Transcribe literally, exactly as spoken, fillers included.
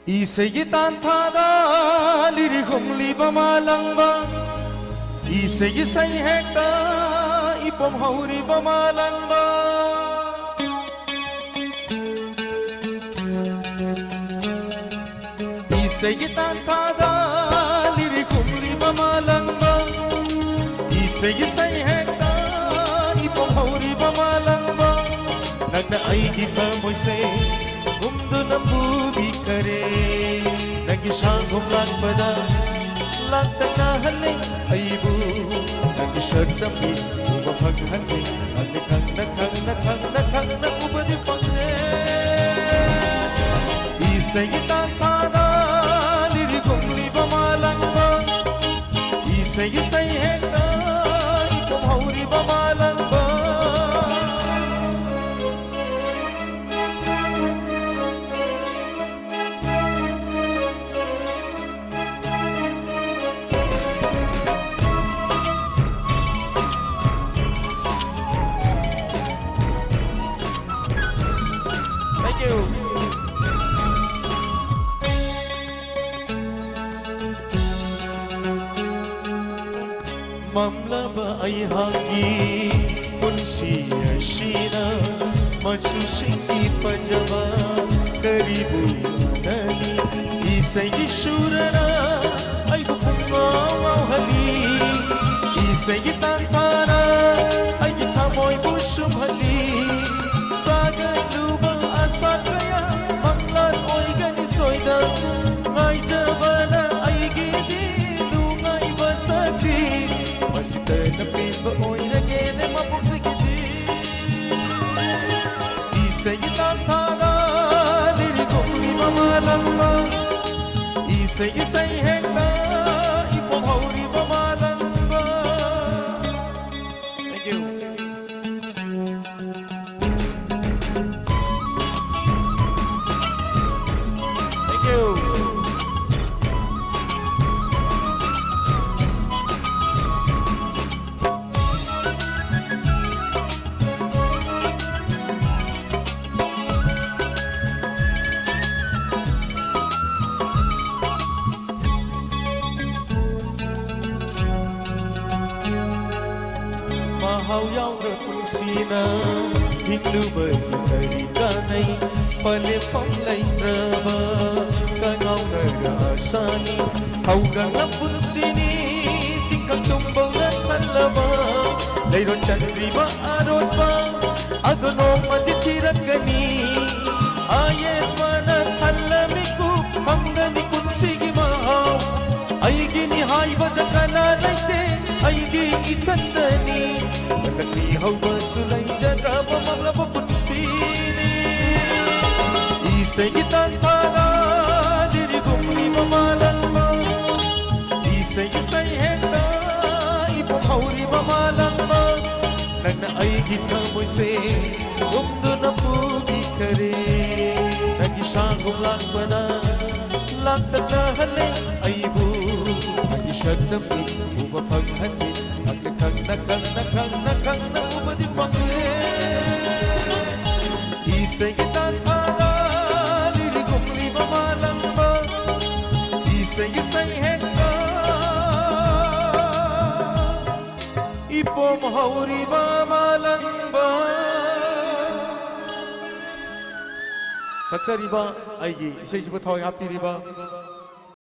ꯏꯁꯩꯒꯤ ꯇꯥꯟꯊꯥꯗ ꯂꯤꯔꯤ ꯍꯨꯝꯂꯤꯕ ꯃꯥꯂꯪꯕ, ꯏꯁꯩꯒꯤ ꯁꯩꯍꯦꯛꯇ ꯏꯄꯣꯝ ꯍꯧꯔꯤꯕ ꯃꯥꯂꯪꯕ꯫ ꯏꯁꯩꯒꯤ ꯇꯥꯟꯊꯥꯗ ꯂꯤꯔꯤ ꯍꯨꯝꯂꯤꯕ ꯃꯥꯂꯪꯕ, ꯏꯁꯩꯒꯤ ꯁꯩꯍꯦꯛꯇ ꯏꯄꯣꯝ ꯍꯧꯔꯤꯕ ꯃꯥꯂꯪꯕ, ꯅꯪꯅ ꯑꯩꯒꯤ ꯊꯃꯣꯏꯁꯦ ꯍꯨꯝꯗꯨꯅ ꯄꯨꯕꯤꯈꯔꯦ꯫ ꯅꯪꯒꯤ ꯁꯥꯡꯒꯣꯝ ꯂꯥꯛꯄꯗ ꯂꯥꯡꯇꯛꯅꯍꯜꯂꯦ ꯑꯩꯕꯨ, ꯅꯪꯒꯤ ꯁꯛꯇꯝꯒꯤ ꯎꯕ ꯐꯪꯍꯜꯂꯦ꯫ ꯈꯪꯅ ꯈꯪꯅ ꯈꯪꯅ ꯈꯪꯅ ꯈꯪꯅ ꯎꯕꯗꯤ ꯐꯪꯗꯦ꯫ ꯏꯁꯩꯒꯤ ꯇꯥꯟꯊꯥꯗ ꯂꯤꯔꯤ ꯈꯨꯝꯂꯤꯕ ꯃꯥꯂꯪꯕ, ꯏꯁꯩꯒꯤ ꯁꯩꯍꯦꯛꯇ ꯏꯄꯣꯝ ꯍꯧꯔꯤꯕ ꯃꯥꯂꯪꯕ꯫ Thank you. ꯃꯝꯂꯕ ꯑꯩꯍꯥꯛꯀꯤ ꯄꯨꯟꯁꯤ ꯑꯁꯤꯅ ꯃꯆꯨꯁꯤꯡꯒꯤ ꯐꯖꯕ ꯀꯔꯤꯕꯨ ꯏꯅꯅꯤ? ꯏꯁꯩꯒꯤ ꯁꯨꯔꯅ ꯑꯩꯕꯨ ꯄꯨꯡꯉꯥꯎ ꯉꯥꯎꯍꯜꯂꯤ, ꯏꯁꯩꯒꯤ ꯇꯥꯟꯊꯥꯅ ꯑꯩꯒꯤ ꯊꯃꯣꯏꯕꯨ ꯁꯨꯝꯍꯜꯂꯤ꯫ ꯁꯥꯒꯠꯂꯨꯕ ꯑꯁꯥ ꯀꯌꯥ ꯃꯪꯂꯥꯟ ꯑꯣꯏꯒꯅꯤ ꯁꯣꯏꯗ, ꯉꯥꯏꯖꯕꯅ ꯑꯩꯒꯤꯗꯤ ꯅꯨꯡꯉꯥꯏꯕ ꯁꯛꯂꯤ꯫ ꯃꯁꯤꯗꯅ ꯄꯦꯟꯕ ꯑꯣꯏꯔꯒꯦꯅꯦ ꯃꯄꯣꯛꯁꯤꯒꯤꯗꯤ꯫ ꯏꯁꯩꯒꯤ ꯇꯥꯟꯊꯥꯗ ꯂꯤꯔꯤ ꯈꯨꯝꯂꯤꯕ ꯃꯥꯂꯪꯕ, ꯏꯁꯩꯒꯤ ꯁꯩꯍꯦꯛꯇ ꯏꯄꯣꯝ ꯍꯧꯔꯤꯕ ꯃꯥꯂꯪꯕ꯫ Thank you. Thank you. ꯊꯋꯥꯏ ꯌꯥꯎꯗ꯭ꯔ ꯄꯨꯟꯁꯤꯅ ꯍꯤꯡꯂꯨꯕꯒꯤ ꯀꯔꯤ ꯀꯥꯟꯅꯩ? ꯄꯂꯦꯐꯝ ꯂꯩꯇ꯭ꯔꯕ ꯀꯉꯥꯎꯅꯔ ꯑꯁꯥꯅꯤ꯫ ꯍꯧꯒꯠꯂ ꯄꯨꯟꯁꯤꯅꯤ ꯇꯤꯡꯈꯪ ꯇꯨꯝꯕꯧꯅ ꯊꯜꯂꯕ ꯂꯩꯔꯣꯟ ꯆꯟꯗ꯭ꯔꯤꯕ ꯑꯔꯣꯠꯄ ꯑꯗꯨ ꯅꯣꯡꯃꯗꯤ ꯊꯤꯔꯛꯀꯅꯤ꯫ ꯑꯌꯦꯠꯄꯅ ꯊꯜꯂ ꯃꯤꯀꯨꯞ ꯐꯪꯒꯅꯤ ꯄꯨꯟꯁꯤꯒꯤ ꯃꯍꯥꯎ꯫ ꯑꯩꯒꯤꯅꯤ ꯍꯥꯏꯕꯗ ꯀꯅꯥ ꯂꯩꯇꯦ, ꯑꯩꯗꯤ ꯏꯊꯟꯇꯅꯤ꯫ ꯃꯂꯛ ꯃꯤ ꯍꯧꯕꯁꯨ ꯂꯩꯖꯗ꯭ꯔꯕ ꯃꯥꯡꯂꯕ ꯄꯨꯟꯁꯤꯅꯤ꯫ ꯏꯁꯩꯒꯤ ꯇꯥꯟꯐꯥꯗ ꯂꯤꯔꯤ ꯈꯨꯝꯂꯤꯕ ꯃꯥꯂꯪꯕ, ꯏꯁꯩꯒꯤ ꯁꯩꯍꯦꯛꯇ ꯏꯄꯨꯝ ꯍꯧꯔꯤꯕ ꯃꯥꯂꯪꯕ, ꯅꯪꯅ ꯑꯩꯒꯤ ꯊꯃꯣꯏꯁꯦ ꯍꯨꯝꯗꯨꯅ ꯄꯨꯕꯤꯈꯔꯦ꯫ ꯅꯪꯒꯤ ꯁꯥꯡꯒꯨꯝ ꯂꯥꯛꯄꯅ ꯂꯥꯛꯇꯛꯅꯍꯜꯂꯦ ꯑꯩꯕꯨ꯫ ꯅꯪꯒꯤ ꯁꯛꯇꯝꯗꯤ ꯎꯕ ꯐꯪꯍꯟꯗꯦ꯫ ꯈꯪꯅ ꯈꯪꯅ ꯈꯪꯅ ꯈꯪꯅ ꯈꯪꯅ ꯎꯕꯗꯤ ꯐꯪꯂꯦ꯫ ꯏꯁꯩꯒꯤ ꯇꯥꯟꯐꯥꯗ ꯂꯤꯔꯤ ꯈꯨꯝꯂꯤꯕ ꯃꯥꯂꯪꯕ, ꯏꯁꯩꯒꯤ ꯁꯩꯍꯦꯛꯇ ꯏꯄꯣꯝ ꯍꯧꯔꯤꯕ ꯃꯥꯂꯪꯕ꯫ ꯁꯛꯆꯔꯤꯕ ꯑꯩꯒꯤ ꯏꯁꯩꯁꯤꯕꯨ ꯊꯋꯥꯏ ꯍꯥꯞꯄꯤꯔꯤꯕ